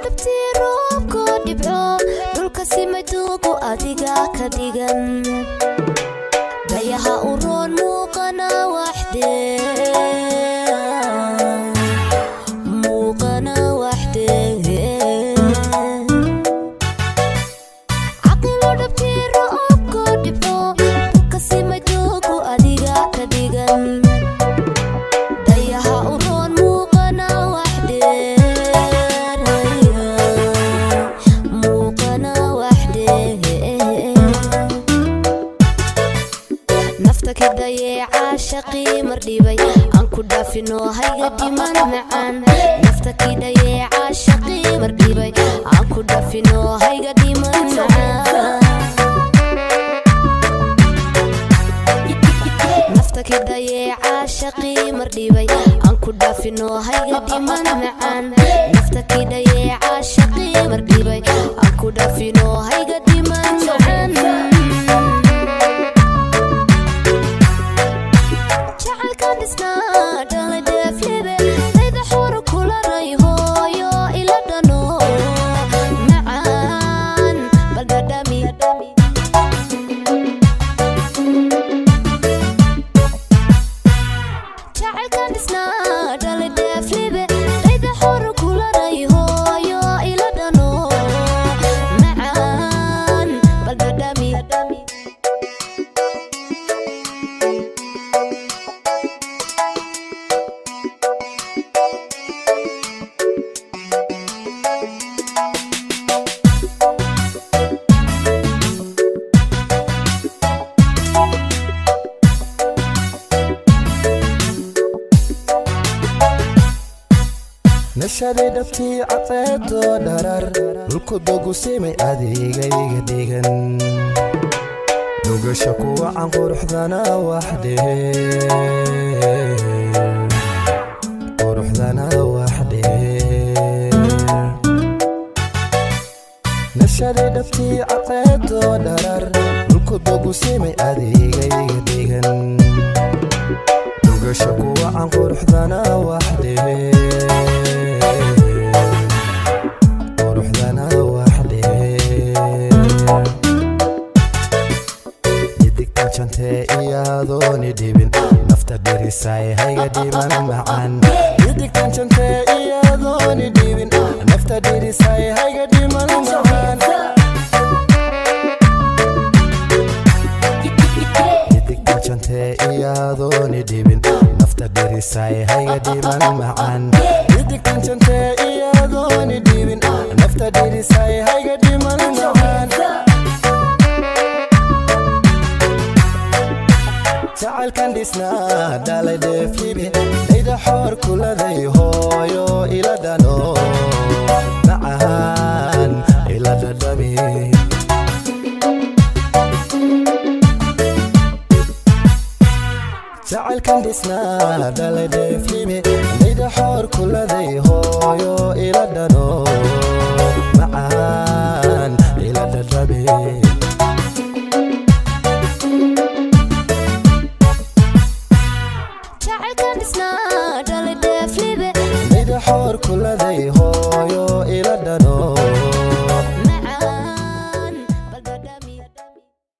Dhabtii roobko dhibco dhulka simaduugu adiga ka dhigan, dayaha u roon muuqana waxdee, muuqana waxdee. Caqilo dhabtii roobko dhibco dhulka simaduugu adiga ka dhigan, dayaha u roon muuqana waxdheer, muuqana waxdheer. Nafta ka dayeeca shaqii mar dhibay aan ku dhaafino, hayga dhiman macaan. Nafta ki dayeeca shaqii mar dhibay aan ku dhaafino, hayga dhiman macaan. Nafta ki dayeeca shaqii mar dhibay aan ku dhaafino, hayga dhiman macaan. Nafta ki dayeeca shaqii mar dhibay aan ku dhaafino, hayga dhiman macaan. Jacaylkan dhisnaa dhalay dheeflibe, dayda xor kula ray, hooyo ila dhano macaan bal dhadhami. Jacaylkan dhisnaa dhalay dheeflibe, dayda xor kula ray, hooyo ila dhano macaan bal dhadhami. Nashaday dhabtii cadceedoo dharar dhulku dogu simay adeegayga dhigan, dhugasha kuwacan quruxdana waxdheer, quruxdana waxdheer. Nashaday dhabtii cadceedoo dharar dhulku dogu simay adeegayga dhigan, dhugasha kuwacan quruxdana waxdheer, quruxdana waxdheer. Idigtan jantee iyadooni dhibin nafta dhirisay, hayga dhiman macaan. Idigtan jantee iyadooni dhibin nafta dhirisay, hayga dhiman macaan. Idigtan jantee iyadooni dhibin nafta dhirisay, hayga dhiman macaan. Idigtan jantee iyadooni dhibin nafta dhirisay, hayga dhiman macaan. Jacaylkan dhisnaa dhalay dheeflibe, dayda xoor kuladay, hooyo ila dhano macaan ila dhadhami. Jacaylkan dhisnaa dhalay dheeflibe, dayda xoor kuladay, hooyo ila dhano macaan ila dhadhami.